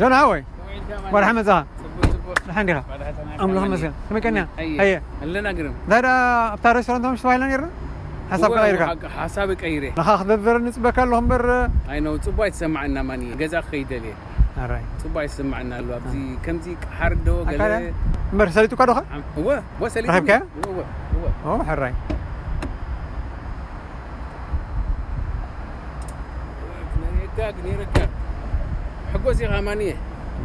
ጆን ሓወይ፣ ጓል ሓመዛ። ጽቡቅ፣ ጽቡቅ። ደሓን ዲኻ? ጓል ሓመዛ። ኣምላኽ ይመስገን። ከመይ ቀንያ? ኣየ። ኣየ። ኣለና ግርም። እንታይ ደኣ ኣብታ ሬስቶራንት ምሽ ተባሂልና ነይርና? ሓሳብ እወ፣ ቀይርካ? ሓ-፣ ሓሳብ ቀይረ። ንኻ ክትደርደረኒ ጽበካ ኣለኹ እምበር። ኣይ ነው፣ ጽቡቅ ኣይትሰማዕና ማኒ። ገዛ ክኸይድ ደልየ። ኣራይ። ጽቡቅ ኣይትሰማዕና ኣሎ። ኣብዚ ከምዚ ቀሓር ዶ ገለ ኣካል እምበር ሰሊጡካ ዶ ኸ? ዓም-፣ እወ፣ እወ፣ ሰሊጡ። ረኺብካዮ? እወ፣ እወ፣ እወ። ኦ፣ ሕራይ። ነይረካ፣ ነይረካ። ሕጎስ ኢኻ ማንየ።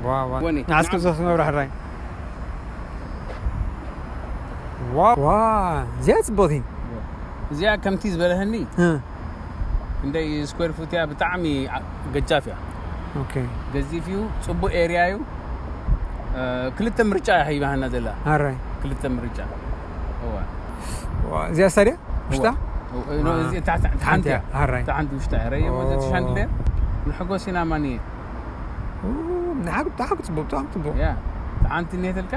ዋ፣ ዋ። ወኒ። ንዓስኪ ብዙሕ መብርሒ ራይ። ዋ፣ ዋ። እዚኣ ጽቡቕቲ። እዚኣ ከምቲ ዝበለህኒ፣ እ። ክንደይ ስኩዌር ፉት እያ? ብጣዕሚ ዓ-፣ ገጃፍ እያ። ኦኬ። ገዚፍ እዩ፣ ጽቡቕ ኤርያ እዩ። እ፣ ክልተ ምርጫ እያ ሂባሃና ዘላ። ኣራይ። ክልተ ምርጫ። እዋ። ዋ፣ እዚኣ ስታድያ? ውሽጣ? እዋ። እዋ፣ ኖ፣ ዋ። እዚ እታ፣ እታ፣ እታ ሓንቲ ሓንቲ እያ። እያ። ኣራይ። እታ ሓንቲ ውሽጣ እያ። ረየ ኦ። ሞተ ትሻንድለ? ንሕጎስ ኢና ማንየ። ኡ፣ ንሓቂ ብጣዕሚ ጽቡቕ፣ ብጣዕሚ ጽቡቕ። ያ። እታ ሓንቲ እኒሄትልካ?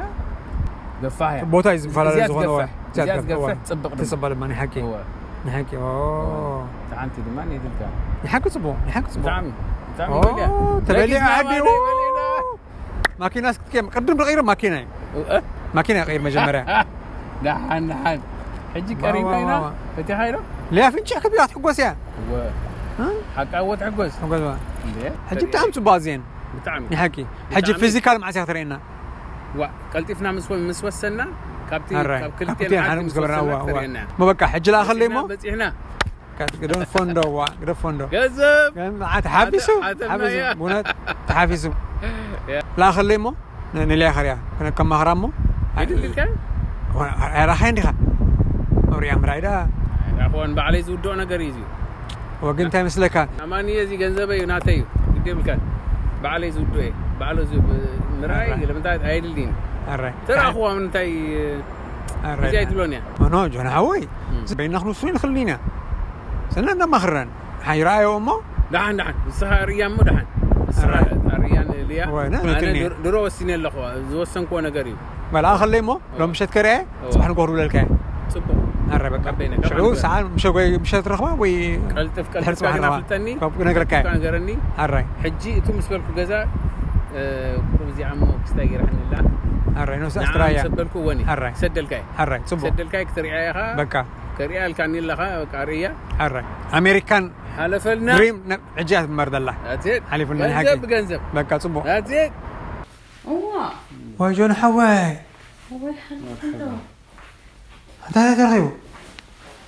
ገፋሕ እያ። ቦታ እዩ ዝፈላለ እዚኣ ዝኾነ ትገፍሕ። እዋ። እዚኣ እዚኣ ትገፍሕ፣ ትገፍሕ፣ እዋ። ጽብቕ ድማ። ትጽበ ድማ፣ ናይ ሓቂ። እዋ። ናይ ሓቂ፣ ኦ። እዋ። እታ ሓንቲ ድማ እኒሄትልካ። ናይ ሓቂ ጽቡቕ፣ ናይ ሓቂ ጽቡቕ። ብጣዕሚ፣ ብጣዕሚ ኦ፣ በሊያ። ተበሊዓ ለጊዝና ዓዲ፣ ማለት ኦ። በሊና። ማኪና እስክትከም ቅድም ተቐይረ ማኪና እዩ። እ? ማኪና ይቐይር መጀመርያ። ደሓን፣ ደሓን። ሕጂ ዋ፣ ቀሪብና ዋ፣ ኢና። ዋ፣ ዋ። ፈቲሓ ኢሎ? ለያ ፍንጭሕ ክብላ ትሕጎስ እያ። እወ። እ? ሓቃ እወ ትሕጎስ። ትሕጎስ እዋ። እንዴ? ሕጂ ብጣዕሚ ጽቡቕ ኣዝየን። ብጣዕሚ። ንሓቂ። ሕጂ ብጣዕሚ። ፊዚካል መዓስ እያ ክትርእየና? ዋ፣ ቀልጢፍና ምስ ወ-፣ ምስ ወሰንና፣ ካብቲ፣ ኣራይ። ካብ ክልቴን ካብ ክልቴን ሓደ ሓደ ምስ ምስ ገበርና፣ ወሰንና እዋ፣ እዋ። ክትርእየና። ሞ በቃ፣ ሕጂ ለኣኸለይ እሞ? በጺሕና፣ በጺሕና። ግደፎ እንዶ፣ ዋ፣ ግደፎ እንዶ። ገንዘብ! ገን-፣ ዓ-፣ ተሓፊሱ፣ ኣተ-፣ ኣተ-፣ ተሓፊሱ፣ ማያ። ብእውነት ተሓፊሱ። ያ። ላኸለይ እሞ፣ ን-፣ ንልያ ኸርያ፣ ከነ-፣ ከማኽራ እሞ። ኣይደልልካ? ዋ፣ ኣይ-፣ ኣይራኸይ እንዲኻ? መብርያ ምራይ ደኣ። ኣይራኸወን፣ ባዕለይ ዝውድኦ ነገር እዩ እዚ። ወግን እንታይ መስለካ? ኣማንየ፣ እዚ ገንዘበይ እዩ፣ ናተይ እዩ። ግዲ የብልካን። ባዕለይ ዝውድኦ እየ። ባዕሉ ዝ-፣ ብ-፣ ምራይ ኣረ። ለምንታይ ኣይደልይን። ኣረ። ተራኽዋ ምንታይ ኣረ። እዚ ኣይትብሎን እያ። ኖ፣ ጆን ሓወይ፣ እም። በይና ክንውስን ንኽእል ኢና። ስና እንደማኽረን። ሓይራዮ እሞ? ደሓን፣ ደሓን። ንስኻ ርእያ እሞ ደሓን። ንስኻ ኣረ። ርእያ ንልያ። ወይ፣ ነ-፣ ኣነ ነትኒ። ድሮ፣ ድሮ ወሲነ ኣለኹ። ዝወሰንክዎ ነገር እዩ። በል፣ ኣኸለይ እሞ፣ ሎም ምሸት ከርኤ፣ እዋ። ጽባሕ ንጎሩ ብለልካ እየ። ጽቡቕ። ኣረ፣ በቃ። ቀበይነ፣ ካብ ሽዑ ንግበር። ሰዓት ምሸት ወይ ምሸት ረኽባ ወይ ቀልጥፍ፣ ቀልጥፍ ድሕሪ ጽባሕ ኢልና ረኽባ። ፍልጠኒ። ካብ ክነግረካ እየ። ቀልጥፍካ ንገረኒ። ኣራይ። ሕጂ እቲ ምስ በልኩ ገዛ፣ እ፣ ቁሩብ እዚኣ እሞ ክስታይ ገይራኒ ኣላ። ኣራይ፣ ኖስ ንዓ ኣስትራያ። ምስ በልኩ ወኒ። ኣራይ። ሰደልካይ። ኣራይ፣ ጽቡቕ። ሰደልካይ ክትሪኣ ኢኻ። በቃ። ከሪኣ ኢልካኒ ኣለኻ፣ በቃ ርእያ። ኣራይ። ኣሜሪካን ሓለፈልና። ድሪም ነ-፣ ሕጂ እያ ትመር ዘላ። That's it። ሓሊፉና ገንዘብ ንሓቂ። ብገንዘብ። በቃ፣ ጽቡቕ። That's it። እዋ። ወይ ጆን ሓወይ። ወይ ሓንቲ መርሓባ። እንታይ ተረኺቡ?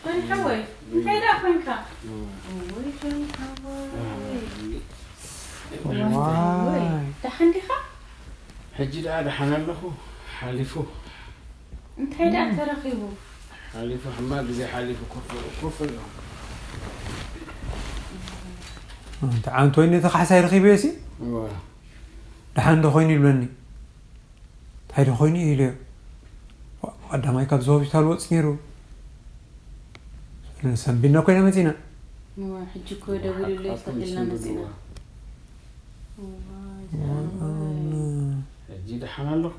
ጆን ሓወይ፣ እንታይ ደኣ ኮንካ? ወይ ጆን ሓወይ። ዋይ። ደሓን ዲኻ? ሕጂ ደኣ ደሓን ኣለኹ። ሓሊፉ። እንታይ ደኣ ተረኺቡ? ሓሊፉ፣ ሕማቕ ግዜ ሓሊፉ። ኮፍ፣ ኮፍ ኢሉ። እንተ ዓንቶይኒ እቲ ካሕሳይ ረኺበ ሲ? እዋ። ደሓን ዶ ኮይኑ ይብለኒ? እንታይ ዶ ኮይኑ ኢለዮ። ቀዳማይ ካብዚ ሆስፒታል ወጽ ነይሩ። ሰንቢድና ኮይና መጺና። እዋ፣ ሕጂ እኮ ደዊሉለይ ኣብ ተኺልና ፖሊስ መጺና። ንብልዋ። እዋ፣ እዋ፣ ዝኣመረ። ሕጂ ደሓን ኣለኹ።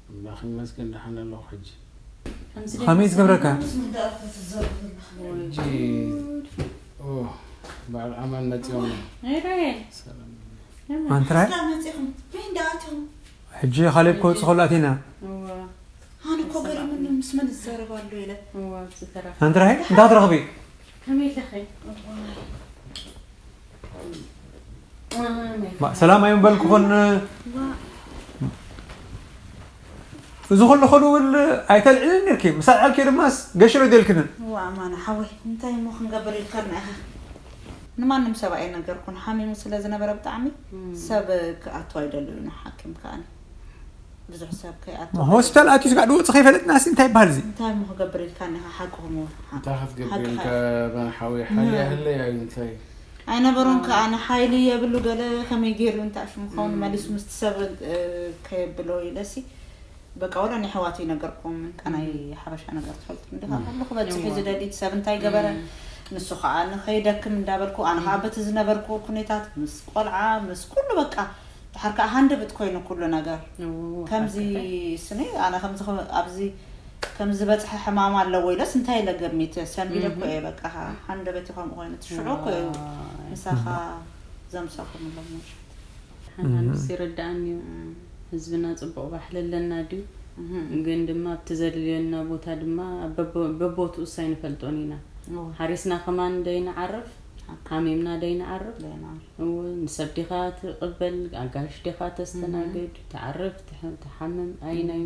ኣምላኽ ይመስገን፣ ደሓን ኣለኹ ሕጂ። ከምዚ ከመይ ደስ ዝገብረካ? ዝብል ምስ ምንዳእኩ ትዘርጉ ዘለኹ። ሕጂ፣ ኦ፣ በዓል ኣማን መጺኦም። ነይረ። ሰላም። ኣንትራይ? ስጋ መጺኹም፣ በይ እንዳኣትኹም። ሕጂ ካሌብ ከውጽእ ከሎ ኣቲና። እዋ። ኣነ እኮ ገሪሙኒ ምስ መን ዝዛረብ ኣሎ ኢለ። እዋ፣ ብዝተረፈ። ኣንትራይ? እንታይ ትረኽቢ? ከመይ ኣለኺ? እዋ። ማ-፣ ሰላም ኣይምበልኩኽን። ዋ። እዚ ኩሉ ከድውል ኣይተልዕልን ነርኪ። ምስ ኣልዓልኪ ድማስ ገሽሮ ደልክንን። ዋ፣ ኣማነ ሓወይ፣ እንታይ እሞ ክንገብር ኢልካና ኢኻ? ንማንም ሰብ ኣይነገርኩን። ሓሚሙ ስለ ዝነበረ ብጣዕሚ እም። ሰብ ክኣቱ ኣይደልዩን፣ ሓኪም ከኣኒ። ብዙሕ ሰብ ከይኣቱ። ሆስፒታል ኣትዩ ስጋዕ ድወጽእ ከይፈለጥናስ እንታይ ይበሃል እዚ? እንታይ እሞ ክገብር ኢልካኒ ኢኻ? ሓቅኹም እውን። ሓ-፣ እንታይ ክትገብር ሓቅኻ ኢልካ፣ ኢኻ። ኣማነ ሓወይ፣ ሓልያ ን-፣ ህለያ እዩ እንታይ? ኣይነበሮን ከኣ ንሓይሊ የብሉ ገለ ከመይ ገይሩ እንታይ ሽሙ ክኸውን እም። መሊሱ ምስቲ ሰብ፣ እ፣ ከየብሎ ኢለሲ፣ በቃ ወላ ናይ ኣሕዋተይ ነገርኩም፣ እንታ ናይ እም። ሓበሻ ነገር ትፈልጡ እንዲኻ እም። ከለኹ በጺሑ እዋ። ዝደሊ እቲ ሰብ እንታይ ገበረ፣ እም። ንሱ ከኣ ንኸይደክም እንዳበልኩ፣ ኣነ ከኣ እም። በቲ ዝነበርኩ ኩነታት ምስ ቆልዓ፣ ምስ ኩሉ በቃ፣ ድሓር ከኣ ሃንደበት ኮይኑ ኩሉ ነገር። እዎ፣ ከምዚ ሓቅኻ። ስኒ፣ ኣነ ከምዚ ከ-፣ ኣብዚ ከም ዝበጽሐ ሕማም ኣለዎ ኢለስ እንታይ ኢለ ገሚተ? ሰንቢደ እኮ እየ በቃ፣ ሃንደበቲ ከምኡ ኮይኑ። እቲ ሽዑ እኮ እዩ ዋይ። ምሳኻ ዘምሰኹም ኣለዉ መሸት። ኣንዳንዱስ ይርድኣኒ እዩ። ህዝብና ጽቡቕ ባህሊ ኣለና ድዩ? ግን ድማ ኣብቲ ዘድልየና ቦታ ድማ በቦ- በቦትኡስ ኣይንፈልጦን ኢና። ሓሪስና ከማን ደይንዓርፍ፣ ሓሚምና ደይንዓርፍ። እወ፣ ንሰብ ዲኻ ትቕበል፣ ኣጋይሽ ዲኻ ተስተናግድ፣ ትዓርፍ፣ ትሕ- ትሓምም፣ ኣይናዩ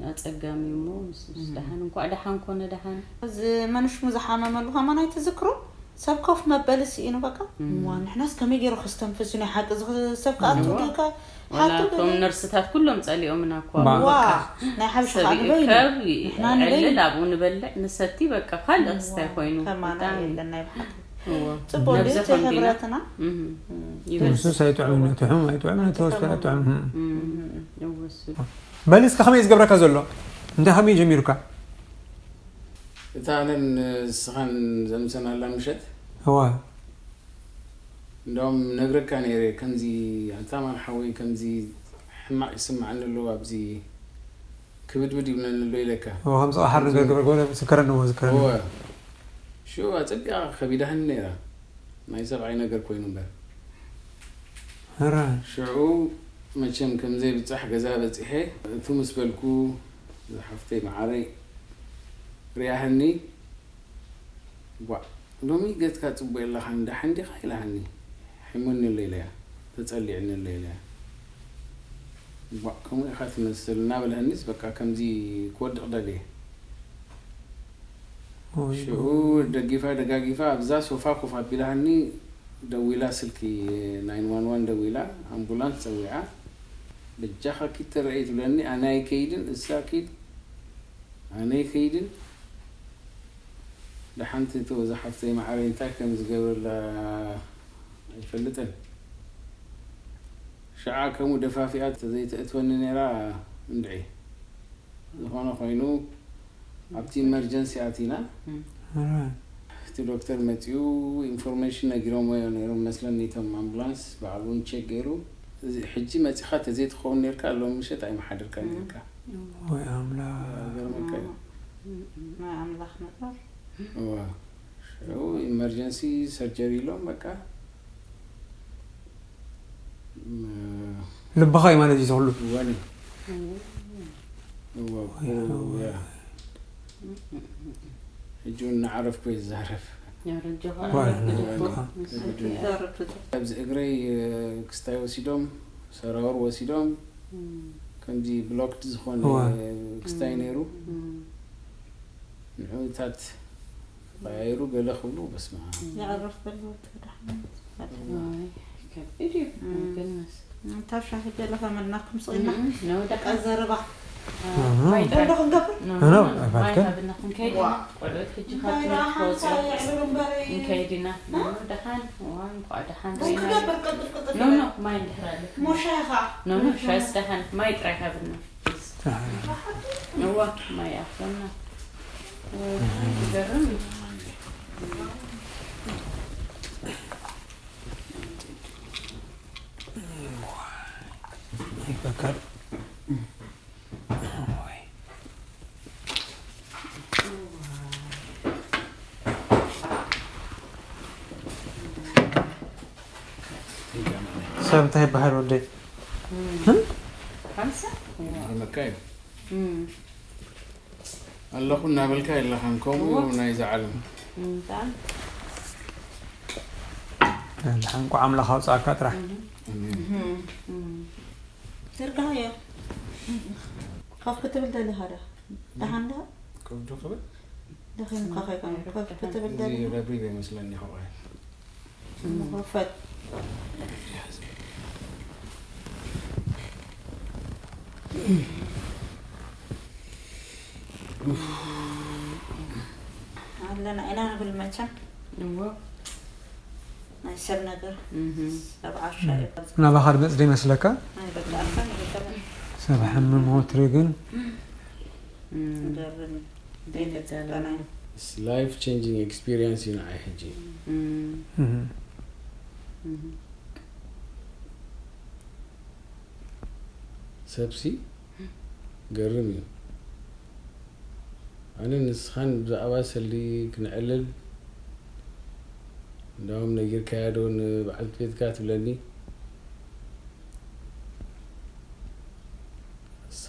ኣጸጋሚ እዩ እሞ፣ ምስ ምስ ደሓን እንኳዕ ደሓን ኮነ ደሓን። እዚ መንሽሙ ዝሓመመሉ ከማን ኣይትዝክሩ? ሰብ ኮፍ መበሊ ስኢኑ በቃ። እዋ፣ ንሕናስ ከመይ ገይሩ ከስተንፍስ እዩ ናይ ሓቂ እዚ ሰብ ክኣቱ እዋ። ድካ? ወላ ሓቱ እቶም ነርስታት ኩሎም ጸሊኦምና እኮ ባ- ዋ፣ በቃ። ናይ ሓበሻ ሰብ ከዓ ንበይኑ። ይእከብ፣ ንሕና ንበይኑ። ይዕልል፣ ኣብኡ ንበልዕ፣ ንሰቲ፣ በቃ ካልእ ክስታይ ኮይኑ። ከማና ብጣዕሚ። የለን ናይ ብሓቂ። እዎ። ጽቡቅ ነብዚ ድዩ እቲ ከምዲና። ሕብረትና? እህ። ይበልጽ። ንሱስ ኣይጥዕምን እዩ፣ እቲ ሕሙም ኣይጥዕምን፣ እቲ ሆስፒታል ኣይጥዕምን። እህ። እህ፣ እወ፣ እሱ። በሊ እስከ ከመይ ዝገብረካ ዘሎ? እንታይ ከመይ ጀሚሩካ? እታ ኣነን ንስኻን ዘምሰናላ ምሸት? እዋ። እንደውም ነግረካ ነይረ፣ ከምዚ ኣንታ ማን ሓወይ፣ ከምዚ ሕማቕ ይስምዓኒ ኣሎ፣ ኣብዚ ክብድብድ ይብለኒ ኣሎ ኢለካ። እዋ፣ ከምዚ ሓር ነገር ገበረ፣ ገበረ፣ ዝከረኒ እዎ፣ ዝከረኒ። እወ። ሽዑ ኣጸቢቓ ከቢዳህኒ ነይራ። ናይ ሰብኣይ ነገር ኮይኑ እምበር። ሕረ። ሽዑ መቸም ከም ዘይብጻሕ ገዛ በጺሐ፣ እቱ ምስ በልኩ፣ ዝሓፍተይ መዓረይ ርያህኒ፣ "ጓዕ፣ ሎሚ ገጽካ ጽቡቕ የለኻን፣ ደሓን ዲኻ?" ኢላሃኒ። "ሕሙኒ ኣሎ" ኢለያ፣ "ተጸሊዕኒ ኣሎ" ኢለያ። "ጓዕ፣ ከምኡ ኢኻ ትመስል" እናበልሀኒስ፣ በቃ ከምዚ ክወድቕ ደልየ። ኦይ። ሽዑ ደጊፋ ደጋጊፋ ኣብዛ ሶፋ ኮፍ ኣቢላኒ፣ ደዊላ ስልኪ ናይን ዋን ዋን ደዊላ፣ ኣምቡላንስ ጸዊዓ። "በጃኻ ኪድ ተረኣይ" ትብለኒ፣ ኣነ ኣይከይድን፣ እሳ ኪድ፣ ኣነ ኣይከይድን። ደሓንቲ እቶ እዛ ሓፍተይ መዓረይ እንታይ ከም ዝገብረላ ኣይፈልጥን። ሽዓ ከምኡ ደፋፊኣ ተዘይተእትወኒ ነይራ እንድዒ። ዝኾነ ኮይኑ ኣብቲ ኢመርጀንሲ ኣቲና። እም። ኣረ። እቲ ዶክተር መጺኡ ኢንፎርሜሽን ነጊሮምዎ ነይሮም መስለኒ፣ እቶም ኣምቡላንስ ባዕሉ ውን ቸክ ገይሩ። እዚ ሕጂ መጺኻ ተዘይትኸውን ነርካ፣ ሎም ምሸት ኣይመሓደርካ እም። ነርካ። ወይ ኣምላኽ። ገርመካ እዩ። እም፣ እም፣ ናይ ኣምላኽ ነገር። እዋ። ሽዑ ኢመርጀንሲ ሰርጀሪ ኢሎም በቃ። እም፣ ልብኻ እዩ ማለት እዩ ዝኽሉ። እወኒ። እዋ፣ እዋ፣ እዋ። ሕጂ እውን እናዓረፍኩ እየ ዝዛረብ። ያረጀኻ ዋ፣ ኣረፍ ያረጀኻ። ግድፎ። ያረፍ። ኣብዚ እግረይ፣ እ፣ ክስታይ ወሲዶም፣ ሰራውር ወሲዶም፣ እም። ከምዚ ብሎክድ ዝኾነ እዋ። ክስታይ ነይሩ። እም። ንዑታት ተቐያይሩ ገለ ክብሉ፣ በስመ ኣብ። የዕርፍ በል ወዲ ድሓን። ኣይ፣ ከቢድ እዩ። እም። My goodness። እታ ሻሂ ገለ ከመልናኩም ስኢና። እም፣ ነው ደሓን። ቀዘርባ። ኣሃ። ማይ ጥራይ። ደሎ ክንገብር? ኖ፣ ኖ፣ ኖ፣ ኖ፣ ማይ ኣባትከ? ሃብና ክንከይድ ኢና። ዋ። ቆልዑት ሕጂ እንታይ ካብቲ ደኣ ሓንሳብ ክወፅኡ የዕብሩ እምበሪ። ክንከይድ ኢና። እ? ኖ፣ ደሓን። ዋ፣ እንኳዕ ደሓን ቡን ርኢና። ክገብር ቅልጥፍ ቅልጥፍ ኖ፣ ኖ፣ ይበል። ማይ እንድሕር ኣለካ። ሞ ሻሂ ኸዓ? ኖ፣ ኖ፣ ሻሂስ ደሓን። ማይ ጥራይ ሃብና። ደሓን። እዋ፣ ማይ ኣፍለና። ዝገርም እዩ። ይፈከር። ሰብ እንታይ ይበሃል ወደይ? እም። እም? ሓምሳ? ይገርመካ እዩ። እም። ኣለኹ እናበልካ የለኻን፣ ከምኡ እዩ እዎ። ናይዛ ዓለም። እም፣ ብጣዕሚ። ደሓን እንኳዕ ኣምላኽ ኣውፅኣካ ጥራሕ። እም። ኣሜን። እም። እም። ዘርግሃዮ። ኮፍ ክትብል ደሊኻ ዶ? ደሓን ዶ? ኮፍ ዶ ክብል? ደኺምካ ከይኮነ ኮፍ ክትብል እዚ ደሊኻ? ረብሪብ ይመስለኒ ይኸውን። ምኽፈት። ኣለና ኢና ንብል መቸም። እዎ። ናይ ሰብ ነገር። እህ። ሰብ ዓሻ እዩ። ናባኻ ድመጽእ ዶ ይመስለካ? ናይ በቃ ኣልፋ ንብል። ሰብ ሕምም ወትሪ ግን። እም። ንገርም። ዘይተጸበና። It's life changing experience እዩ ንዓይ ሕጂ። እም። እህ። እህ። ሰብሲ ገርም እዩ። ኣነ ንስኻን ብዛዕባ ሰልዲ ክንዕልል እንዳውም ነጊርካያ ዶ ንበዓልቲ ቤትካ ትብለኒ።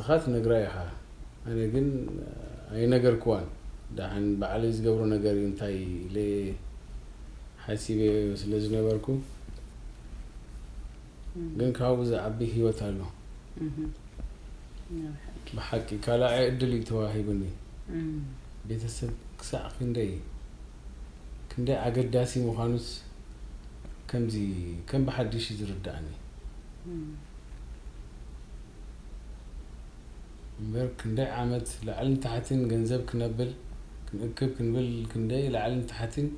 ኢኻ ትነግራ ኢኻ። ኣነ ግን ኣይነገርክዋን። ደሓን ባዕለይ ዝገብሮ ነገር እዩ እንታይ ኢለ ሓሲበ ስለ ዝነበርኩ። ግን ካብኡ ዝዓቢ ህይወት ኣሎ። ብሓቂ ካልኣይ ዕድል እዩ ተዋሂቡኒ። ቤተሰብ ክሳዕ ክንደይ፣ ክንደይ ኣገዳሲ ምዃኑስ ከምዚ ከም ብሓድሽ እዩ ዝርዳእኒ። እምበር ክንደይ ዓመት ላዕልን ታሕትን ገንዘብ ክነብል፣ ክንእክብ ክንብል ክንደይ ላዕልን ታሕትን።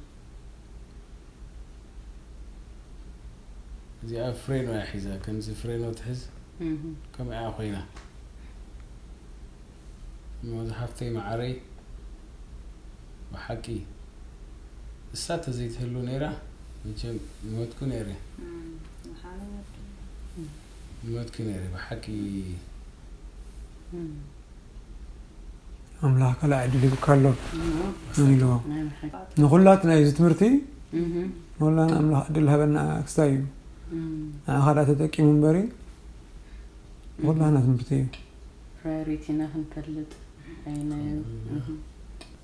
እዚኣ ፍሬኖ እያ ሒዛ፣ ከምዚ ፍሬኖ ትሕዝ፣ ከምኣ ኮይና። እሞ ዝሓፍተይ መዓረይ፣ ብሓቂ እሳ ተዘይትህሉ ነይራ፣ መቸም ምሞትኩ ነይረ። ምሞትኩ ነይረ፣ ብሓቂ። ኣምላኽ ካልእ ዕድል ይብካ ኣሎ። ንግልቦ ንኹላትና እዩ እዚ ትምህርቲ። ንኹላና ኣምላኽ ዕድል ሃበና ክስታይ እዩ። ንዓኻ ዳ ተጠቂሙ እምበሪ ንኹላትና ትምህርቲ እዩ። ፕራዮሪቲና ክንፈልጥ ኣይናዩ።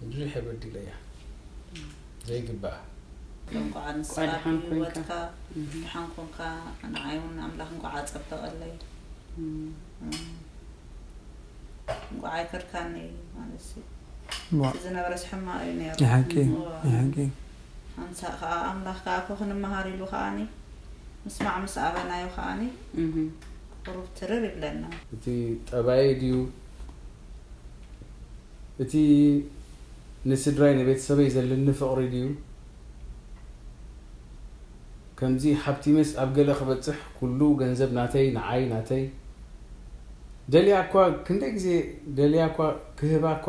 ብዙሕ የበድለያ ዘይግባእ። እንኳዕ ንስኻ እንኳዕ ደሓን ኮንካ። ህይወትካ ደሓን ኮንካ። ንዓይ እውን ኣምላኽ እንኳዕ ኣጸበቐለይ። እንኳዕ ኣይከድካኒ ማለት እዩ። ዋ፣ እቲ ዝነበረስ ሕማቕ እዩ ነይሩ። ናይ ሓቂ፣ ናይ ሓቂ። ኣምሳእ ከዓ ኣምላኽ ከዓ እኮ ክንመሃር ኢሉ ከዓኒ ምስማዕ ምስ ኣበናዮ ከዓኒ ቁሩብ ትርር ይብለና። እቲ ጠባየይ ድዩ፣ እቲ ንስድራይ ንቤተሰበይ ዘለኒ ፍቕሪ ድዩ፣ ከምዚ ሓብቲመስ ኣብ ገለ ክበፅሕ ኩሉ ገንዘብ ናተይ፣ ንዓይ ናተይ። ደልያ እኳ ክንደይ ግዜ ደልያ እኳ ክህባ እኳ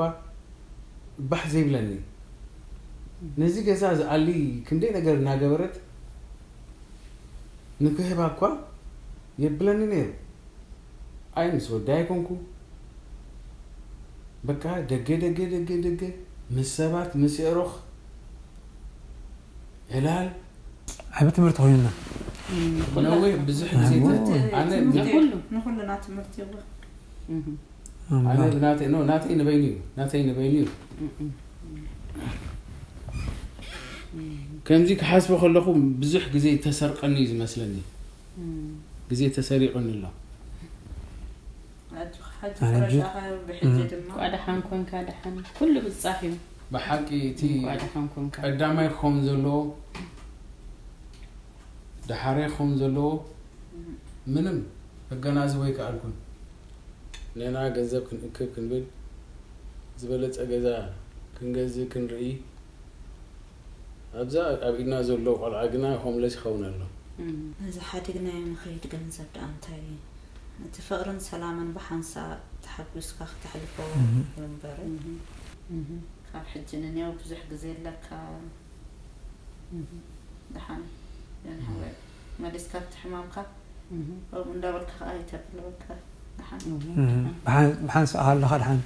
ባሕ ዘይብለኒ። ነዚ ገዛ ዝኣሊ ክንደይ ነገር እናገበረት ንክህባ እኳ የብለኒ ነይሩ። ኣይ ምስ ወዲ ኣይኮንኩ፣ በቃ ደገ ደገ ደገ ደገ ምስ ሰባት ምስ የዕሩኽ ዕላል። ዓቢ ትምህርቲ ኮይኑና። ነዊሕ ብዙሕ ግዜ ኣዎ። ተ- ኣነ ንኹሉ ንኹልና ትምህርቲ ይብሎ። ኣነ ብናተይ ኖ ናተይ ንበይኑ እዩ ናተይ ንበይኑ እዩ። ከምዚ ክሓስቦ ከለኹ ብዙሕ ግዜ ተሰርቀኒ እዩ ዝመስለኒ። ግዜ ተሰሪቑኒ ኣሎ። ሕጂ ተረዳኻዮ ብሕጂ ድማ እንኳዕ ደሓን ኮንካ። ደሓን ኩሉ ብጻሕ እዩ። ብሓቂ እቲ እንኳዕ ደሓን ኮንካ። ቀዳማይ ክኸውን ዘለዎ፣ ዳሓራይ ክኸውን ዘለዎ ምንም ከገናዝቦ ኣይከኣልኩን። ንሕና ገንዘብ ክንእክብ ክንብል፣ ዝበለጸ ገዛ ክንገዝእ ክንርኢ፣ ኣብዛ ኣብ ኢድና ዘሎ ቆልዓ ግና ሆምለስ ይኸውን ኣሎ። ነዚ ሓዲግናዮ ንኸይድ ገንዘብ ደኣ እንታይ እዩ? እቲ ፍቕርን ሰላምን ብሓንሳእ ተሓጒስካ ክተሕልፎ እዩ እምበር። ካብ ሕጂ ንኔው ብዙሕ ግዜ ኣለካ። ደሓን ዮኒ ሓወይ፣ መሊስካ ኣብቲ ሕማምካ ከምኡ እንዳበልካ ከዓ ኣይተብል በቃ። ደሓን። ብሓንሳእ ኣለኻ ደሓን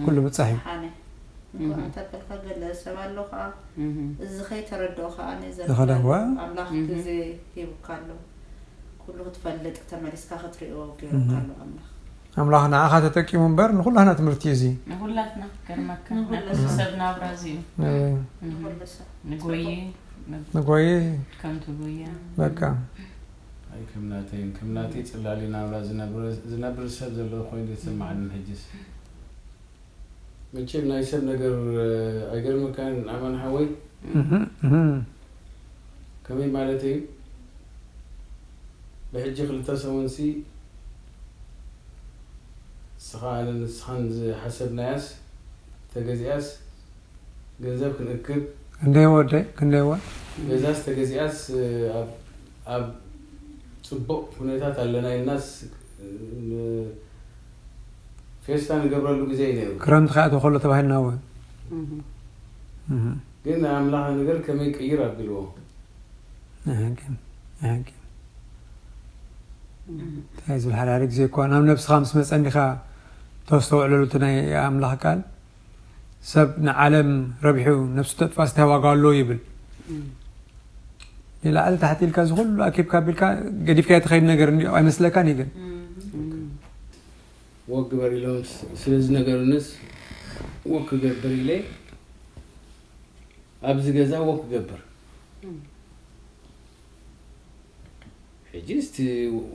ኩሉ ብጻሕ እዩ። ደሓን እንኳ እንተበልካ ገለ ሰብ ኣሎ ከዓ እዚ ከይተረድኦ ከዓ ዝኸደ እዋ። ኣምላኽ ግዜ ሂቡካ ኣሎ። ኩሉ ክትፈልጥ ተመሊስካ ክትሪኦ ገይሩካ ኣሎ ኣምላኽ። ኣምላኽ ንዓኻ ተጠቂሙ እምበር ንኹላህና ትምህርቲ እዩ እዚ። ንኹላትና ገርመካ ንኹላትና። ናብቲ ሰብ ናብራ እዚ እዩ። እ፣ ንኹሉ ሰብ ንጎየ ንጎየ ከምቲ ጎያ በቃ ኣይ ከም ናተይን ከም ናተይ ጽላሊ ናብራ ዝነብር ዝነብር ሰብ ዘሎ ኮይኑ ይሰማዓኒ። ሕጅስ መቸም ናይ ሰብ ነገር ኣይገርመካን ኣማን ሓወይ? እህ፣ እህ። ከመይ ማለት እዩ? ብሕጂ ክልተ ሰሙንሲ ንስኻ ኣነ ንስኻን ዝሓሰብናያስ ተገዚኣስ ገንዘብ ክንእክብ ክንደይ ወደይ ክንደይ ወ ገዛስ ተገዚኣስ ኣብ ኣብ ጽቡቕ ኩነታት ኣለና ኢልናስ ን- ፌስታ ንገብረሉ ግዜ እዩ ነይሩ። ክረምቲ ክኣትዎ ከሎ ተባሂልና እውን ግን ኣምላኽ ነገር ከመይ ቅይር ኣቢልዎ። ናይ ሓቂ ናይ ሓቂ እንታይ ዝብል ሓዳሪ ግዜ እኳ ናብ ነብስኻ ምስ መፀ እንዲኻ ተስተውዕለሉ እቲ ናይ ኣምላኽ ቃል ሰብ ንዓለም ረቢሑ ነብሱ ተጥፋ ስታይ ዋጋ ኣለዎ ይብል። ንላዕሊ ታሕቲ ኢልካ እዚ ኩሉ ኣኪብካ ኣቢልካ ገዲፍካ ትኸይድ ነገር እንዲ ኣይመስለካን እዩ ግን ወክ ግበር ኢሎም ስ- ስለ ዝነገሩንስ ወክ ክገብር ኢለ ኣብዚ ገዛ ወክ ክገብር። ሕጂ እስቲ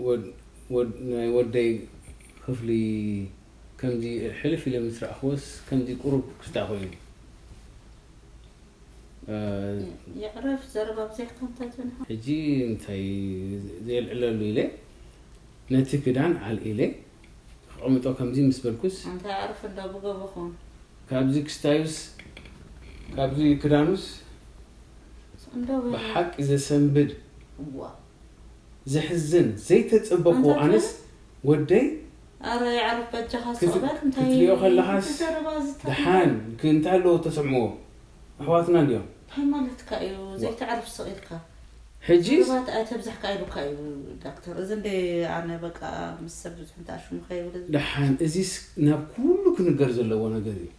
ወድ- ወድ- ናይ ወደይ ክፍሊ ከምዚ ሕልፍ ኢለ ምስ ረኣኽዎስ ከምዚ ቁሩብ ክስታይ ኮይኑ። የዕረፍ ዘረባ ብዘይካ እንታይ ትብል? ሕጂ እንታይ ዘየልዕለሉ ኢለ ነቲ ክዳን ዓል ኢለ ክቐምጦ ከምዚ ምስ በልኩስ እንታይ ኣዕርፍ እንዳ ብገበኹም ካብዚ ክስታዩስ ካብዚ ክዳኑስ እንደው ብሓቂ ዘሰንብድ ዋ ዘሕዝን ዘይተጸበኹ እንታይ ኣነስ ወደይ ኣረ የዕርፍ በጃኻ ክት- ስቕበት እንታይ ክትሪኦ ከለኻስ ዘረባ ዝታ ደሓን እንታይ ኣለዎ ተሰምዕዎ ኣሕዋትና እንዲዮም እንታይ ማለትካ እዩ ዘይተዕርፍ ስቕ ኢልካ ሕጂ ዘረባ ኣይተብዛሕካ ኢሉካ እዩ ዳክተር እዚ እንደ ኣነ በቃ ምስ ሰብ ብዙሕ እንታይ ሽሙ ከይብል ደሓን እዚስ ናብ ኩሉ ክንገር ዘለዎ ነገር እዩ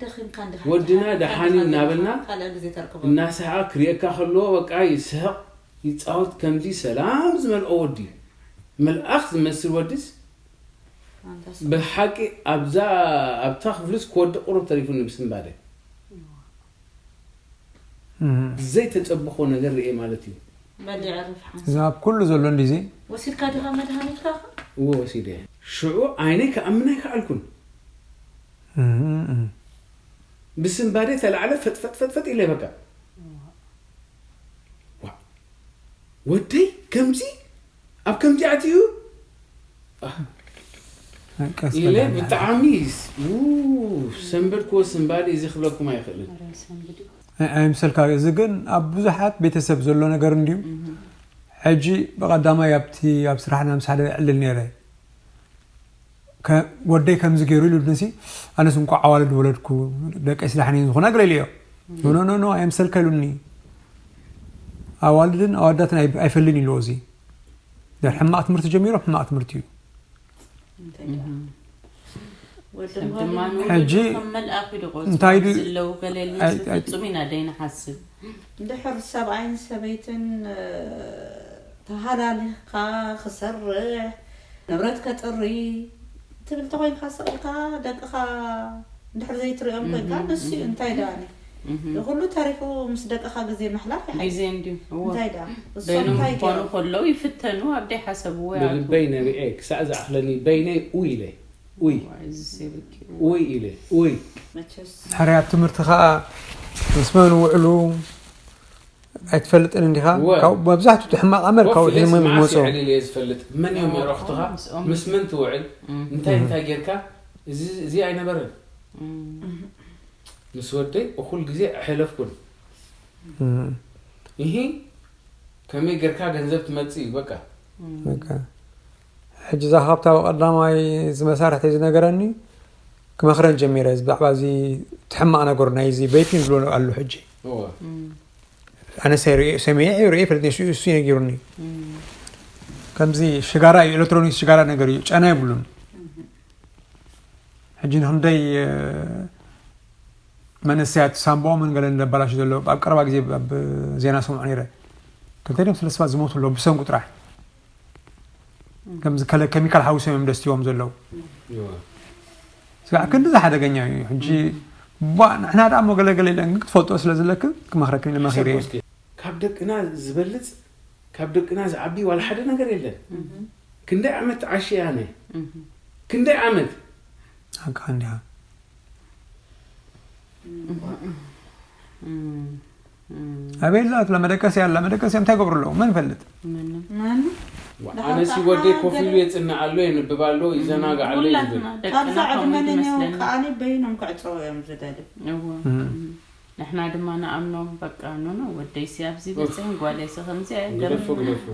ደኺምካ እንዲኻ ወድና ደሓን ደሓን ደኺምካ እናበልና ካልእ ግዜ ተርክቦ እናሰሓቐ ክሪኤካ ከለዎ በቃ ይስሕቕ ይፃወት ከምዚ ሰላም ዝመልኦ ወዲ መልኣኽ ዝመስል ወዲስ ኣንታ ብሓቂ ኣብዛ ኣብታ ክፍልስ ክወድቕ ቁሩብ ተሪፉኒ ብስንባደ እም። ዘይተፀብኾ ነገር ርኤ ማለት እዩ በሊዕ ርፍሓን እዚ ኣብ ኩሉ ዘሎ እንዲዚ ወሲድካ ዲኻ መድሃኒትካ እዎ ወሲደ ሽዑ ዓይነይ ክኣምን ኣይከኣልኩን እም፣ እም። ብስንባደ ተላዕለ ፈጥፈጥፈጥፈጥ ኢለ በቃ ዋ፣ ወደይ ከምዚ ኣብ ከምዚ ኣትዩ ቀስ ኢለ በል። ብጣዕሚ ስ- ው፣ ሰንበድክዎ ስንባደ እዚ ክብለኩም ኣይኽእልን ኣይ- ኣይምሰልካ እዚ ግን ኣብ ብዙሓት ቤተሰብ ዘሎ ነገር እንድዩ ሕጂ ብቐዳማይ ኣብቲ ኣብ ስራሕና ምስ ሓደ ዕልል ነይረ ከ- ወደይ ከምዚ ገይሩ ኢሉ ንሲ ኣነስ እንኳዕ ኣዋልድ ወለድኩ ደቀይ ስዳሕኒ ዝኾና ገለ ኢለዮ ኖ ኖ ኖ ኣይምሰልካ ኢሉኒ ኣዋልድን ኣዋዳትን ኣይ- ኣይፈልን ኢልዎ እዚ ድሕሪ ሕማቕ ትምህርቲ ጀሚሮም ሕማቕ ትምህርቲ እዩ እንታይ ደኣ? ወዲ ሰብ ምዃኑ ድማ ይውለድ ሕጂ ከም መልኣኽ እዩ ዝቖጽሩ እንታይ ድ- ዝለዉ ገለ ኢልና ኣይ- ኣይ- ፍጹም ኢና ደይንሓስብ እንድሕር ሰብኣይን ሰበይትን እ፣ ተሃላሊኽካ ክሰርሕ ንብረት ከጥሪ ትብል ተኮይንካ ስቕ ኢልካ ደቅኻ እንድሕር ዘይትሪኦም ኮንካ ንሱ እዩ እንታይ ደኣ ንኹሉ ተሪፉ ምስ ደቅኻ ግዜ ምሕላፍ ይሓይሽ ግዜ እንድዩ እዎ እንታይ ደኣ እሱ በይኖም እንታይ ክኾኑ ገይሮም ከለዉ ይፍተኑ ኣብ ደይ ሓሰብዎ ይኣትዉ ብልበይ ነቢዐ ክሳዕ ዝኣኽለኒ በይነይ ኡይ ኢለ ኡይ ዋይ፣ እዚ ሰብ እኪ። ኡይ ኢለ ኡይ መቸስ ሕርያት ትምህርቲ ከዓ ምስ መን ውዕሉ ኣይትፈልጥን እንዲኻ እወ። ካብ መብዛሕትኡ እቲ ሕማቕ ኣመር ካብኡ ኮፍ ኢለ ሒዞም እዮም መዓስ ዝመፁ ይዕልል እየ ዝፈልጥ መን እዮም የረኽትኻ ምስኦም። ምስ መን ትውዕል እም። እንታይ እንታይ ጌርካ እዚ እዚ ኣይነበረን እም። ምስ ወደይ እኹል ግዜ ኣሕለፍኩን እም። ይሂ ከመይ ጌርካ ገንዘብ ትመጽእ እዩ በቃ በቃ። ሕጂ እዛ ካብታ ቀዳማይ እዚ መሳርሕቲ ዝነገረኒ ክመኽረን ጀሚረ እዚ ብዛዕባ እዚ ትሕማቕ ነገሩ ናይ እዚ ቬፒን ዝብሎ ኣሎ ሕጂ እወ ኣነ ሰሪኤ- ሰሚዐ ሪኤ ፈለጥ እሱ እሱ ነጊሩኒ ከምዚ ሽጋራ እዩ ኤሌክትሮኒክስ ሽጋራ ነገር እዩ ጨና የብሉን ሕጂ ንክንደይ እ፣ መንእሰያት ሳምባኦምን ገለ እንደበላሹ ዘሎ ኣብ ቀረባ ግዜ ኣብ ዜና ሰምዖ ነይረ ክልተ ድም ሰለስተ ሰባት ዝሞቱ ኣለዉ ብሰንኩ ጥራሕ ከምዚ ከለ ኬሚካል ሓዊሶም እዮም ደስትዎም ዘለዉ እወ ስጋዕ ክንዲ ሓደገኛ እዩ ሕጂ ቧ ንሕና ደኣ እሞ ገለገለ ኢለ ክትፈልጦ ስለ ዘለክን ክመኽረክን ኢለ መኺረ እየ ሰብ ወስኪ ካብ ደቅና ዝበልጽ ካብ ደቅና ዝዓቢ ዋላ ሓደ ነገር የለን ክንደይ ዓመት ተዓሽየ ኣነ ክንደይ ዓመት ሓቃ እንዲኻ ኣበይ ኣላ ትብላ መደቀሲ ኣላ መደቀሲ እንታይ ገብሩ ኣለዉ መን ይፈልጥ ምንም መን ኣነሲ ወደይ ኮፍ ኢሉ የጽንዕ ኣሎ የንብብ ኣሎ ይዘናጋዕ ኣሎ እዩ ዝብል ሁላትና ካብዛ ደቅና ከምኡ ዕድመ ንኔው ይመስለና ከዓኒ በይኖም ክዕፀው እዮም ዝደልዩ እዎ ንሕና ድማ ንኣምኖም በቃ ኖኖ ወደይሲ ኣብዚ በፅሕን ጓለይሲ ከምዚ ግደፎ ግደፎ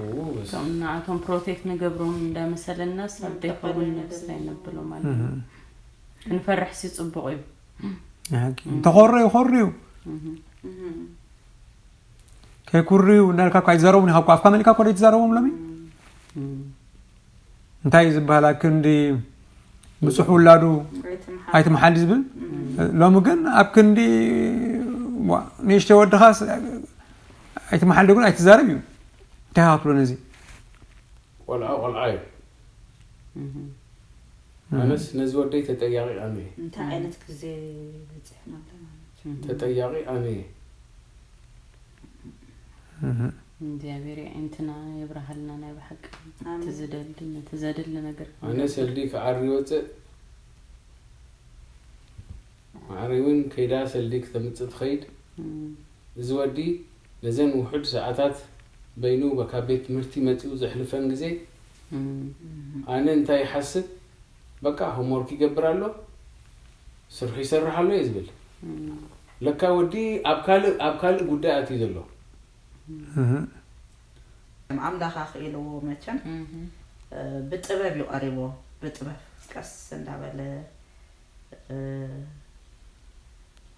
ከም ንኣቶም ፕሮቴክት ንገብሮም እንዳመሰለናስ ኣብ ደይኸውን ነብስታይ ነብሎ ማለት እዩ ክንፈርሕሲ ፅቡቕ እዩ ተኾርዩ ኮርዩ ከይኩርዩ እናልካ እኳ ኣይዛረቡን ኢኻ እኮ ኣፍካ መሊካ እኮ ዘይትዛረቦም ሎሚ እንታይ እዩ ዝበሃል ኣብ ክንዲ ብፁሕ ውላዱ ኣይትመሓል ዝብል ሎሚ ግን ኣብ ክንዲ ዋ፣ ንእሽተይ ወድኻስ ኣይትመሓል ግን ኣይትዛረብ እዩ እንታይ ኢኻ ክትብሎ ነዚ ቆልዓ ቆልዓ እዩ ኣነስ ነዚ ወደይ ተጠያቒ ኣነ እየ። እንታይ ዓይነት ግዜ በፂሕና ኣለና? ተጠያቒ ኣነ እየ። እግዚኣብሔር የዕንትና የብርሃልና ናይ ብሓቂ እቲ ዝደሊ ነቲ ዘድሊ ነገር ኣነ ሰልዲ ክዓሪ ይወፅእ፣ ማዕሪ እውን ከይዳ ሰልዲ ክተምፅእ ትኸይድ። እዚ ወዲ ነዘን ውሑድ ሰዓታት በይኑ በካ ቤት ትምህርቲ መፂኡ ዘሕልፈን ግዜ ኣነ እንታይ ይሓስብ፣ በቃ ሆምወርክ ይገብር ኣሎ፣ ስርሑ ይሰርሕ ኣሎ እየ ዝብል። ለካ ወዲ ኣብ ካልእ ኣብ ካልእ ጉዳይ ኣትዩ ዘሎ። ኣምላኽ ኣኽኢልዎ መቸም ብጥበብ እዩ ቀሪብዎ። ብጥበብ ቀስ እንዳበለ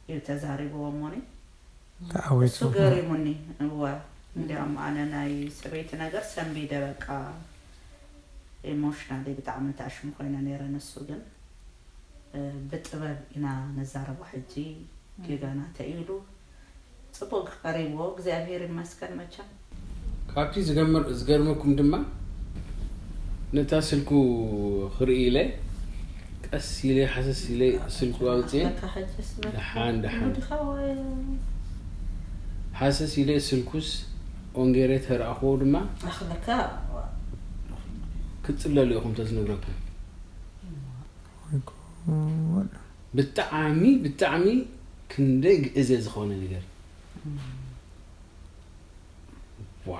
እዩ ተዛሪብዎ እሞኒ እሱ ተዓዊቱ ገሪሙኒ። እወ እንዲያውም ኣነ ናይ ሰበይቲ ነገር ሰንቢደ በቃ ኢሞሽናሊ ብጣዕሚ ተኣሽሙ ኮይነ ነይረ። ንሱ ግን ብጥበብ ኢና ነዛረቦ ሕጂ ጌጋና ተኢሉ ፅቡቅ ቀሪብዎ እግዚኣብሔር ይመስገን። መቸም ካብቲ ዝገርመኩም ድማ ነታ ስልኩ ክርኢ ኢለ ቀስ ኢለ ሓሰስ ኢለ ስልኩ ኣውፅኤ ለካ ሕጅስ በቃ ደሓን ደሓን ጉድኻ ወይ ሓሰስ ኢለ ስልኩስ ኦንጌሬ ተረኣኽዎ ድማ ኣኽለካ ክትፅለሉ ኢኹም ተዝነግረኩም ብጣዕሚ ብጣዕሚ ክንደይ ግእዘ ዝኾነ ነገር ዋ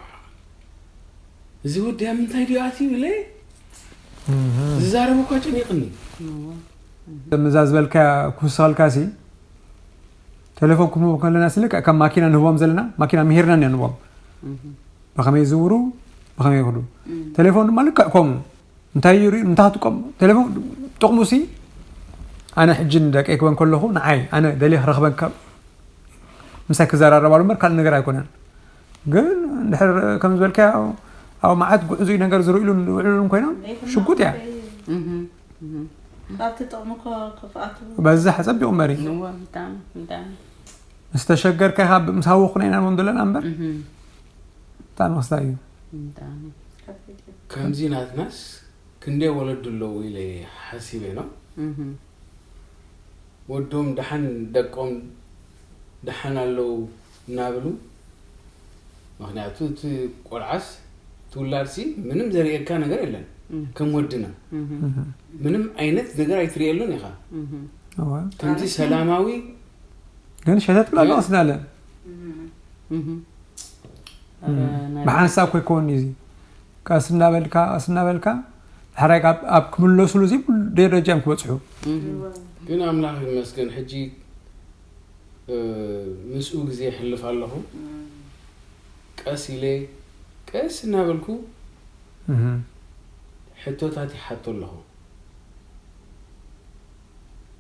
እዚ ወዲ ኣብ ምንታይ ድዩ ኣትዩ ኢለ ዝዛረብ እኳ ጨኒቕኒ ምዛ ዝበልካያ ክውስኸልካ ሲ ቴሌፎን ክህቦም ከለና ሲ ልክዕ ከም ማኪና ንህቦም ዘለና ማኪና ምሂርና ኢና ንህቦም ብኸመይ ዝውሩ ብኸመይ ይኽዱ ቴሌፎን ድማ ልክዕ ከምኡ እንታይ ይርኢ እንታይ ትጥቀም ቴሌፎን ጥቕሙ ሲ ኣነ ሕጂ ንደቀይ ክበን ከለኹ ንዓይ ኣነ ደልየ ክረኽበን ካብ ምሳይ ክዘራረባሉ እምበር ካልእ ነገር ኣይኮነን ግን እንድሕር ከም ዝበልካዮ ኣብ መዓት ጉዕዙይ ነገር ዝርእሉን ዝውዕሉሉን ኮይኖም ሽጉጥ እያ እህ፣ እህ። ካብቲ ጥቕሚ እኮ ክፍኣቱ በዛሕ ጸቢቑ እምበሪ እወ፣ ብጣዕሚ ብጣዕሚ ምስ ተሸገርካ ኢኻ ብምሳዊ ኩነ ኢና ንብሎም ዘለና እምበር እህ፣ ብጣዕሚ ክስታይ እዩ ብጣዕሚ ከቢድ እዩ። ከምዚ ናትናስ ክንደይ ወለዱ ኣለዉ ኢለ ሓሲበ ነው እህ፣ ወዶም ደሓን ደቆም ደሓን ኣለዉ እናብሉ ምክንያቱ እቲ ቆልዓስ ትውላድሲ ምንም ዘርእየካ ነገር የለን እህ፣ ከም ወድና እህ፣ ምንም ዓይነት ነገር ኣይትርእየሉን ኢኻ እህ፣ እወ ከምዚ ሰላማዊ ግን ሸተት ብላ ኣለዋ ስናለ እህ። ኧረ ናይ ብሓንሳብ ኮይኮን እዚ ቀስ እናበልካ ቀስ እናበልካ ሕራይ ኣብ ኣብ ክምለሱሉ እዚ ደረጃ እዮም ክበፅሑ እህ፣ ግን ኣምላኽ ይመስገን ሕጂ እ፣ ምስኡ ግዜ የሕልፍ ኣለኹ ቀስ ኢለ ቀስ እናበልኩ እህ። ሕቶታት ይሓቶ ኣለኹ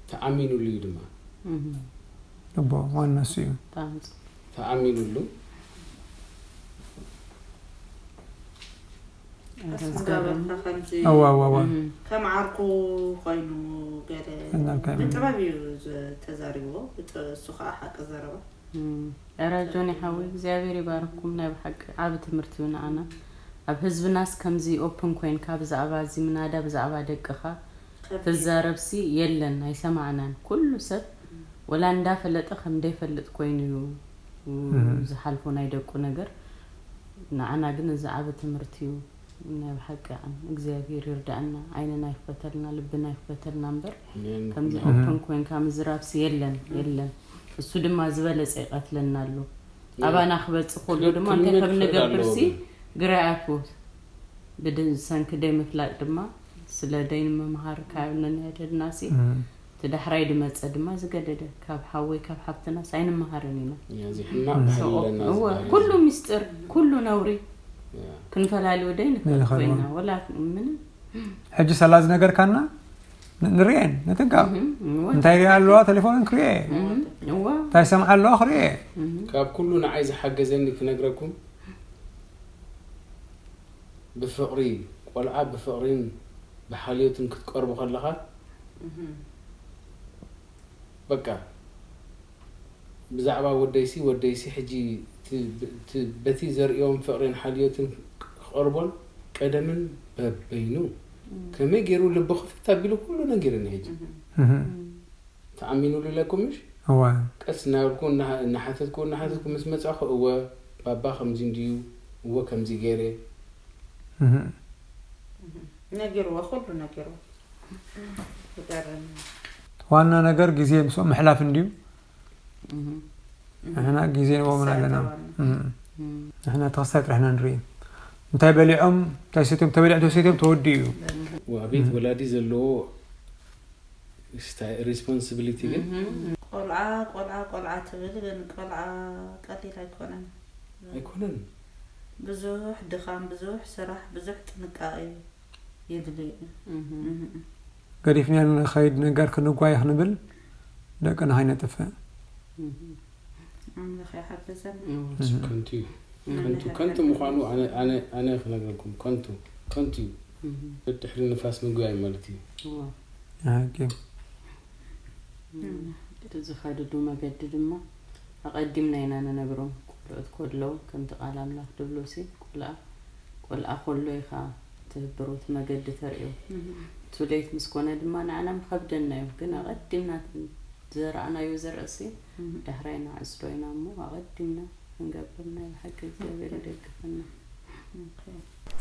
ተኣሚኑሉ እዩ ድማ እህ፣ እቦ ዋና እሱ እዩ ብጣዕሚ ጽ- ተኣሚኑሉ ኧረ ቀስ ዝገርም። እንዳበልካ ከምዚ ኣዋ ኣዋ ኣዋ እህ፣ ከም ዓርኩ ኮይኑ ገለ እናልካ እዩ። ብጥበብ እዩ ዝተዛሪብዎ። ብጥ- እሱ ከዓ ሓቂ ዘረባ እህ። ኧረ ጆኒ ሓወይ እግዚኣብሔር ይባርኩም ናይ ብሓቂ ዓቢ ትምህርቲ እዩ ንዓና ኣብ ህዝብናስ ከምዚ ኦፕን ኮይንካ ብዛዕባ እዚ ምናዳ ብዛዕባ ደቅኻ ከቢድ ትዛረብሲ የለን ኣይሰማዕናን ኩሉ ሰብ ወላ እንዳፈለጠ ከም ደይፈልጥ ኮይኑ እዩ ዝሓልፎ ናይ ደቁ ነገር ንዓና ግን እዚ ዓቢ ትምህርቲ እዩ ናይ ብሓቂ እግዚኣብሔር ይርዳእና ዓይንና ይክፈተልና ልብና ይክፈተልና እምበር ከምዚ ኦፕን ኮይንካ ምዝራብሲ የለን የለን እሱ ድማ ዝበለፀ ይቀትለና ኣሎ ኣባና ክበፅእ ከሎ ድማ እንታይ ከም ንገብርሲ ግራ ይኣትዎ ብሰንኪ ደይ ምፍላጥ ድማ ስለ ደይ ንምምሃር ካብ ነንህድድናሲ እቲ ዳሕራይ ድመፀ ድማ ዝገደደ ካብ ሓወይ ካብ ሓፍትናስ ኣይንመሃርን ኢና እዚ ሕማቅ ባህሊ ኣለና እዚ እወ ባህሊ ኩሉ እዚ። ሚስጥር ኩሉ ነውሪ ያ። ክንፈላሊ ወደይ ንክእል ይኸልዋ። ኮይና ወላ ምንም ሕጂ ሰላ ዝነገርካና ን- ንርእየን ንጥንቀቕ እም፣ እወ፣ እንታይ ሪኣ ኣለዋ ቴሌፎንን ክርእየ እም፣ እወ፣ እንታይ ሰምዓ ኣለዋ ክርእየ እም፣ ካብ ኩሉ ንዓይ ዝሓገዘኒ ክነግረኩም ብፍቕሪ ቆልዓ ብፍቕሪን ብሓልዮትን ክትቀርቡ ከለኻ በቃ ብዛዕባ ወደይሲ ወደይሲ ሕጂ እቲ- እቲ- በቲ ዘርእዮም ፍቕሪን ሓልዮትን ክቐርቦን ቀደምን በበይኑ ከመይ ገይሩ ልቢ ክፍት ኣቢሉ ኩሉ ነጊርኒ። ሕጂ ተኣሚኑሉ ኢለኩም ምሽ? እወ። ቀስ እናበልኩ እናሓ-፣ እናሓተትኩ እናሓተትኩ ምስ መጻኹ፣ እወ ባባ ከምዚ እንድዩ፣ እወ ከምዚ ገይረ። እህ። ነጊርዎ፣ ኩሉ ነጊርዎ። ይገርም። ዋና ነገር ግዜ ምስኦም ምሕላፍ እንድዩ። እህ። ንሕና ግዜ ንቦምን ኣለና። ዋና። እም። እም። ንሕና ተኸስታይ ጥራሕ ኢና ንርኢ። እንታይ በሊዖም፣ እንታይ ሰትዮም፣ ተበሊዖም፣ ተሰትዮም፣ ተወዲኡ እዩ። ወኣቤት እም። ወላዲ ዘለዎ ስታይ-፣ ሪስፖንሲቢሊቲ ግን እም። ቆልዓ፣ ቆልዓ፣ ቆልዓ ትብል፣ ግን ቆልዓ ቀሊል ኣይኮነን። ኣይኮነን። ብዙሕ ድኻም፣ ብዙሕ ስራሕ፣ ብዙሕ ጥንቃቄ የድሊ እዩ። እም። እም። ገዲፍና ንኸይድ ነገር ክንጓየ ክንብል ደቅና ከይነጥፍእ። እም። ኣምላኽ ይሓግዘና። እም። ከንቱ እዩ። እም። ከንቱ፣ ከንቱ ምዃኑ ኣነ፣ ኣነ፣ ኣነ ክነግረኩም። ከንቱ፣ ከንቱ እዩ። እም። ድሕሪ ንፋስ ምጉያይ ማለት እዩ። እዋ። ሓቂ። እም። እቲ ዝኸድሉ መገዲ ድማ ኣቐዲምና ኢና ንነግሮም። ቆልዑት ከለዉ ከምቲ ቃል ኣምላኽ ድብሎሲ ቆልዓ፣ ቆልዓ ከሎ ኢኻ ትህብሮ፣ እቲ መገዲ ተርእዮ። እም። ቱ ሌት ምስ ኮነ ድማ ንዓና ምኸብደና እዩ። ግን ኣቐዲምና ዝዘራእናዮ ዘርእሲ እም። ዳሕራይ ንዓጽዶ ኢና እሞ ኣቐዲምና ክንገብር ናይ ብሓቂ እግዚኣብሔር ይደግፈና። ኦኬ።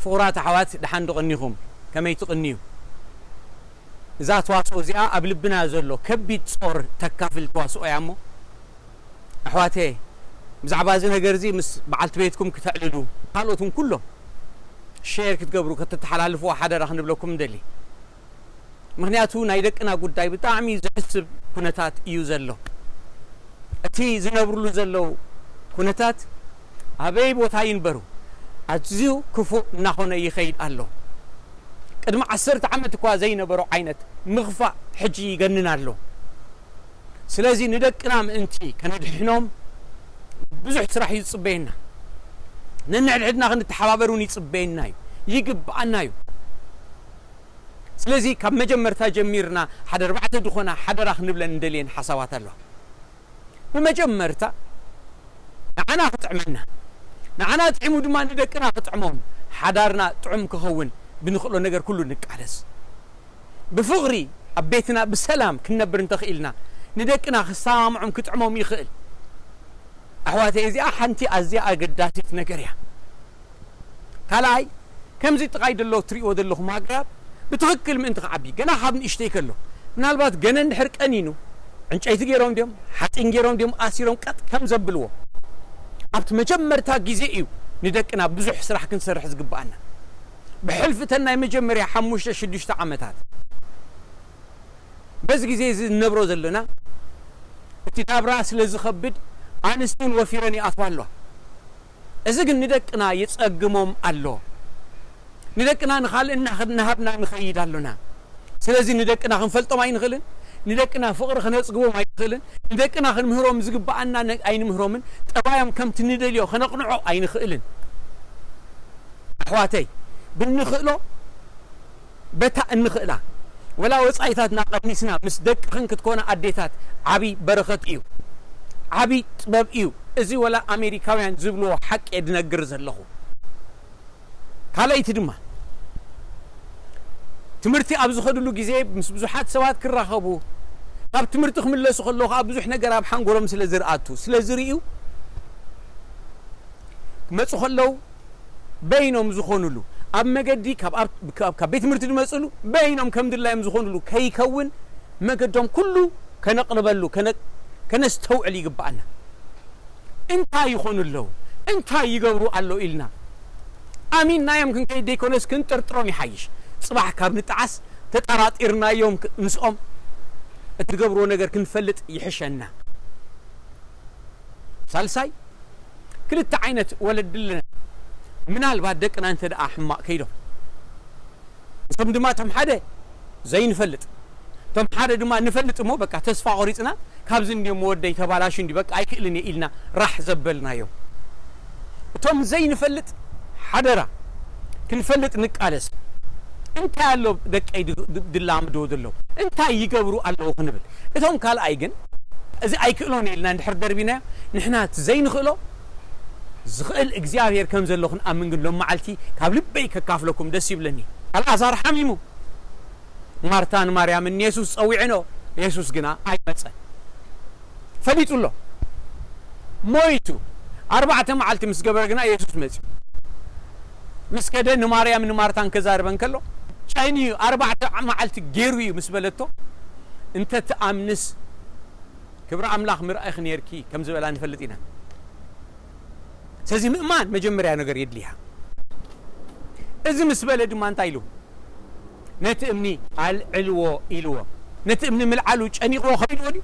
ፍቑራት ኣሕዋት፣ ደሓን ዶ ቀኒኹም? ከመይ ትቕንዩ? እዛ ተዋስኦ እዚኣ ኣብ ልብና ዘሎ ከቢድ ጾር ተካፍል ተዋስኦ እያ እሞ፣ ኣሕዋተየ፣ ብዛዕባ እዚ ነገር እዚ ምስ በዓልቲ ቤትኩም ክተዕልሉ፣ ካልኦት እውን ኩሎም ሼር ክትገብሩ፣ ከተተሓላልፍዋ ሓደራ ክንብለኩም ንደሊ። ምኽንያቱ ናይ ደቅና ጉዳይ ብጣዕሚ ዘሕስብ ኩነታት እዩ ዘሎ። እቲ ዝነብርሉ ዘለዉ ኩነታት ኣበይ ቦታ ይንበሩ ኣዝዩ ክፉእ እናኾነ ይኸይድ ኣሎ። ቅድሚ ዓሰርተ ዓመት እኳ ዘይነበሮ ዓይነት ምኽፋእ ሕጂ ይገንን ኣሎ። ስለዚ ንደቅና ምእንቲ ከነድሕኖም ብዙሕ ስራሕ እዩ ዝጽበየና። ነንሕድሕድና ክንተሓባበር እውን ይጽበየና እዩ፣ ይግብኣና እዩ። ስለዚ ካብ መጀመርታ ጀሚርና ሓደ ኣርባዕተ ዝኾና ሓደራ ክንብለን እንደልየን ሓሳባት ኣለዋ። ብመጀመርታ ንዓና ክጥዕመና፣ ንዓና ጥዒሙ ድማ ንደቅና ክጥዕሞም፣ ሓዳርና ጥዑም ክኸውን ብንኽእሎ ነገር ኩሉ ንቃለስ። ብፍቕሪ ኣብ ቤትና ብሰላም ክንነብር እንተኽኢልና፣ ንደቅና ክሰማምዖም ክጥዕሞም ይኽእል። ኣሕዋተይ፣ እዚኣ ሓንቲ ኣዝያ ኣገዳሲት ነገር እያ። ካልኣይ፣ ከምዚ ጥቓይ ዘሎ ትርእይዎ ዘለኹም ኣግራብ ብትኽክል ምእንቲ ክዓቢ፣ ገና ካብ ንእሽተይ ከሎ፣ ምናልባት ገነ እንድሕር ቀኒኑ፣ ዕንጨይቲ ገይሮም ድዮም፣ ሓፂን ገይሮም ድዮም፣ ኣሲሮም ቀጥ ከም ዘብልዎ፣ ኣብቲ መጀመርታ ግዜ እዩ ንደቅና ብዙሕ ስራሕ ክንሰርሕ ዝግብኣና። ብሕልፊ እተን ናይ መጀመርያ ሓሙሽተ ሽዱሽተ ዓመታት፣ በዚ ግዜ እዚ እንነብሮ ዘለና፣ እቲ ናብራ ስለ ዝኸብድ፣ ኣንስቲ እውን ወፊረን ይኣትዋ ኣለዋ። እዚ ግን ንደቅና ይጸግሞም ኣሎ። ንደቅና ንኻልእ እናኸ-፣ እናሃብና ንኸይድ ኣሎና። ስለዚ ንደቅና ክንፈልጦም ኣይንኽእልን፣ ንደቅና ፍቕሪ ክነጽግቦም ኣይንኽእልን፣ ንደቅና ክንምህሮም ዝግብኣና ነ-፣ ኣይንምህሮምን፣ ጠባዮም ከምቲ ንደልዮ ከነቕንዖ ኣይንኽእልን። ኣሕዋተይ፣ ብንኽእሎ በታ እንኽእላ፣ ወላ ወጻኢታትና ቀኒስና ምስ ደቅኽን ክትኮና ኣዴታት ዓቢ በረኸት እዩ። ዓቢ ጥበብ እዩ። እዚ ወላ ኣሜሪካውያን ዝብልዎ ሓቂ እየ ድነግር ዘለኹ። ካልኣይቲ ድማ፣ ትምህርቲ ኣብ ዝኸድሉ ግዜ ምስ ብዙሓት ሰባት ክራኸቡ፣ ካብ ትምህርቲ ክምለሱ ከለዉ ከኣ ብዙሕ ነገር ኣብ ሓንጎሎም ስለ ዝርኣቱ፣ ስለ ዝርእዩ፣ ክመጹ ከለዉ በይኖም ዝኾኑሉ፣ ኣብ መገዲ ካብ፣ ኣብ፣ ካብ፣ ካብ ቤት ትምህርቲ ዝመጽሉ በይኖም ከም ድላዮም ዝኾኑሉ ከይከውን መገዶም ኩሉ ከነቕልበሉ፣ ከነ-፣ ከነስተውዕል ይግብኣና። እንታይ ይኾኑ ኣለዉ? እንታይ ይገብሩ ኣለዉ ኢልና ኣሚንናዮም ክንከይድ ደይኮነስ ክንጥርጥሮም ይሓይሽ። ጽባሕ ካብ ንጠዓስ ተጠራጢርናዮም ክ-፣ ምስኦም እቲ ዝገብርዎ ነገር ክንፈልጥ ይሕሸና። ሳልሳይ፣ ክልተ ዓይነት ወለዲ ኣለና። ምናልባት ደቅና እንተ ደኣ ሕማቕ ከይዶም፣ እቶም ድማ እቶም ሓደ ዘይንፈልጥ፣ እቶም ሓደ ድማ ንፈልጥ እሞ በቃ ተስፋ ቆሪጽና፣ "ካብዚ እንድዮም ወደይ ተባላሹ እንዲ በቃ ኣይክእልን እየ" ኢልና ራሕ ዘበልናዮም። እቶም ዘይንፈልጥ ሓደራ ክንፈልጥ ንቃለስ። እንታይ ኣሎ ደቀይ ድ-፣ ድ-፣ ድላምድዎ ዘለዉ? እንታይ ይገብሩ ኣለዉ ክንብል። እቶም ካልኣይ ግን እዚ ኣይክእሎን እየ ኢልና እንድሕር ደርቢናዮ፣ ንሕና እቲ ዘይንኽእሎ ዝኽእል እግዚኣብሔር ከም ዘሎ ክንኣምን ግን ሎም መዓልቲ ካብ ልበይ ከካፍለኩም ደስ ይብለኒ። ኣልኣዛር ሓሚሙ፣ ማርታን ማርያምን ንየሱስ ጸዊዕኖ፣ የሱስ ግና ኣይመጸን። ፈሊጡ ኣሎ። ሞይቱ ኣርባዕተ መዓልቲ ምስ ገበረ ግና የሱስ መጺኡ። ምስ ከደ ንማርያም ንማርታን ከዛርበን ከሎ፣ ጨንዩ ኣርባዕተ መዓልቲ ገይሩ እዩ ምስ በለቶ፣ እንተ ትኣምንስ ክብሪ ኣምላኽ ምርኣይክ ነርኪ ከም ዝበላ ንፈልጥ ኢና። ስለዚ ምእማን መጀመርያ ነገር የድልያ። እዚ ምስ በለ ድማ እንታይ ኢሉ? ነቲ እምኒ ኣልዕልዎ ኢልዎ። ነቲ እምኒ ምልዓሉ ጨኒቕዎ ከይድዎ ድዩ?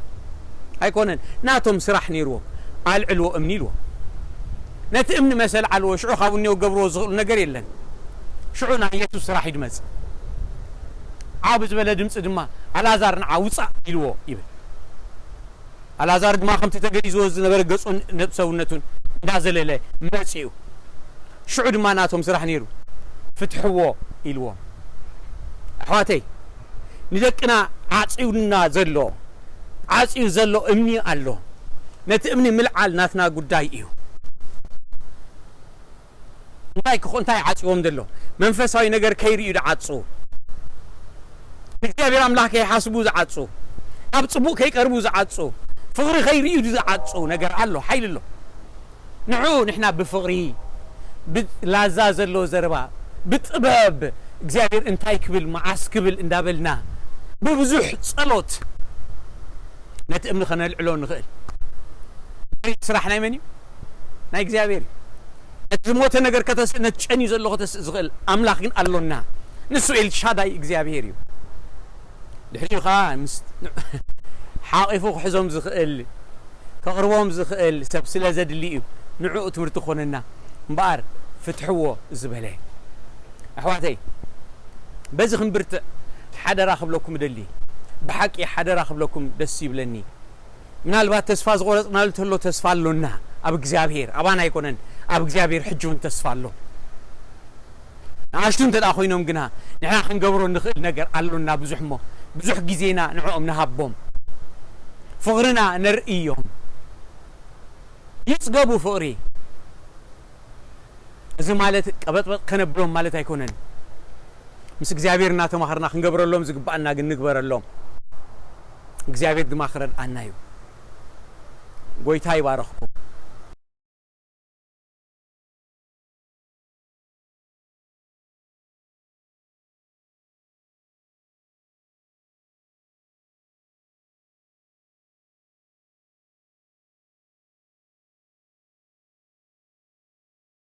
ኣይኮነን። ናቶም ስራሕ ነይርዎም። ኣልዕልዎ እምኒ ኢልዎ። ነቲ እምኒ መሰል ዓልዎ። ሽዑ ካብ እኒኦ ገብርዎ ዝኽእሉ ነገር የለን። ሽዑ ናይ የሱስ ስራሕ ይድመጽ። ዓው ብዝበለ ድምፂ ድማ ኣልኣዛር ንዓ ውፃእ ኢልዎ ይብል። ኣልኣዛር ድማ ከምቲ ተገሊዝዎ ዝነበረ ገጹን ነብሰውነቱን እንዳዘለለ መጺኡ። ሽዑ ድማ ናቶም ስራሕ ነይሩ። ፍትሕዎ ኢልዎም። ኣሕዋተይ፣ ንደቅና ዓጽዩና ዘሎ፣ ዓጽዩ ዘሎ እምኒ ኣሎ። ነቲ እምኒ ምልዓል ናትና ጉዳይ እዩ። እንታይ ክኾ-፣ እንታይ ዓጽዎም ዘሎ? መንፈሳዊ ነገር ከይርእዩ ዝዓጹ፣ ንእግዚኣብሔር ኣምላኽ ከይሓስቡ ዝዓጹ፣ ኣብ ጽቡቕ ከይቀርቡ ዝዓጹ፣ ፍቕሪ ከይርእዩ ዝዓጹ ነገር ኣሎ፣ ሓይሊ ኣሎ። ንዑ ንሕና ብፍቕሪ፣ ብላዛ ዘሎ ዘረባ፣ ብጥበብ እግዚኣብሔር እንታይ ክብል፣ መዓስ ክብል እንዳበልና፣ ብብዙሕ ጸሎት ነቲ እምኒ ከነልዕሎ ንኽእል። ስራሕ ናይ መን እዩ? ናይ እግዚኣብሔር እዩ። ነቲ ዝሞተ ነገር ከተስእ፣ ነቲ ጨንዩ ዘሎ ከተስእ ዝኽእል ኣምላኽ ግን ኣሎና። ንሱ ኤልሻዳይ እግዚኣብሔር እዩ። ድሕሪኡ ኸዓ ምስ ሓቒፉ ክሕዞም ዝኽእል፣ ከቕርቦም ዝኽእል ሰብ ስለ ዘድሊ እዩ። ንዕኡ ትምህርቲ ክኾነና እምበኣር ፍትሕዎ ዝበለ። ኣሕዋተይ፣ በዚ ክንብርትዕ ሓደራ ክብለኩም እደሊ። ብሓቂ ሓደራ ክብለኩም ደስ ይብለኒ። ምናልባት ተስፋ ዝቖረጽናሉ እንተሎ ተስፋ ኣሎና ኣብ እግዚኣብሔር፣ ኣባና ኣይኮነን፣ ኣብ እግዚኣብሔር ሕጂ እውን ተስፋ ኣሎ። ንኣሽቱ እንተ ደኣ ኮይኖም ግና ንሕና ክንገብሮ ንኽእል ነገር ኣሎና ብዙሕ እሞ፣ ብዙሕ ግዜና ንዕኦም ንሃቦም፣ ፍቕርና ነርእዮም። ይጽገቡ ፍቕሪ። እዚ ማለት ቀበጥበጥ ከነብሎም ማለት ኣይኮነን። ምስ እግዚኣብሔር እናተማኸርና ክንገብረሎም ዝግባኣና ግን ንግበረሎም። እግዚኣብሔር ድማ ክረድኣና እዩ። ጎይታ ይባረኽኩም።